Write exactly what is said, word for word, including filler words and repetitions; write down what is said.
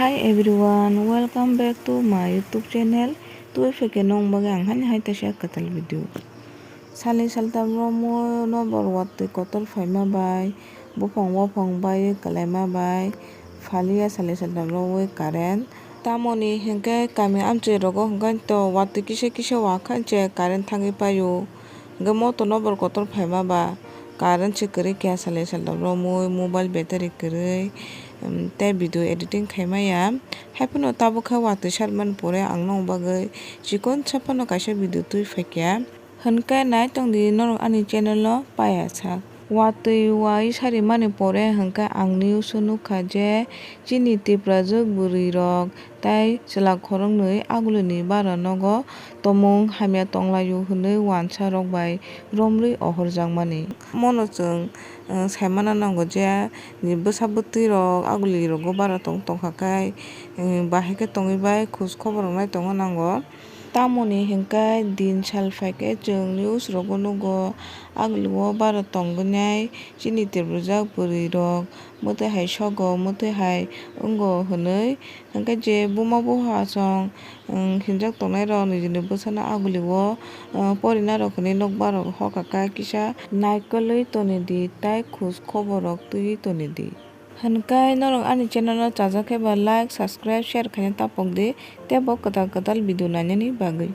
Hi everyone, welcome back to my YouTube channel. Twi pheke nong bagwi ang hani hai teisa kwtal video. Salni saltam romo nobor watwi kotor phaima bai, buphang waphang bai kwlaima bai, phaliya salni saltam rowi current. Tamoni hinkhe kami amchoi rogo hinkhe to watwi kisa kisa wakha hinkhe current thangwi paio. Hinkhe moto nobor kotor phaima ba current se kwrwi kha salni saltam romwi mobile battery kwrwi, um, tei video editing khaimaya. Haiphano tabuk khe watwi sarmani pore ang nokni bagwi chikon saphano kaisa video twi phaikha. Hinkhe nai tongdi norok ani channel o paya sak. Watwi wai sarimani pore hinkhe ang news o nukha je chini Tiprajwk bwrwi rok tei chwla khoroknwi agulini bara nogo tomung hamya tonglaio hwnwi wansa rok bai romrwi ohorjakmani. Mono chwng, eh, saimana nango je ni bwsa bwtwi rok aguli rogo bara tong tongkha khe, eh, bahai khe tongwi bai khoj khobor rok nai tongna nango. Tamoni hinkhe din sal phaikhe chwng news rogo nugo, agulio bara tongwinai chini Tiprajwk bwrwi rok mwtwi hai sogo, mwtwi hai wngo hwnwi. Hinkhe je buma buha song, um, hinjak tongnai rok nijini bwsano agulio, um, porina rok hinwi nokbar rok hokha kha kisa naikolwi tonidi tei khoj khobor rok twiwi tonidi. Hinkhe norok ani channel o chajak khe ba like, subscribe, share khaina tapokdi tei bo kwtal kwtal video nainani bagwi.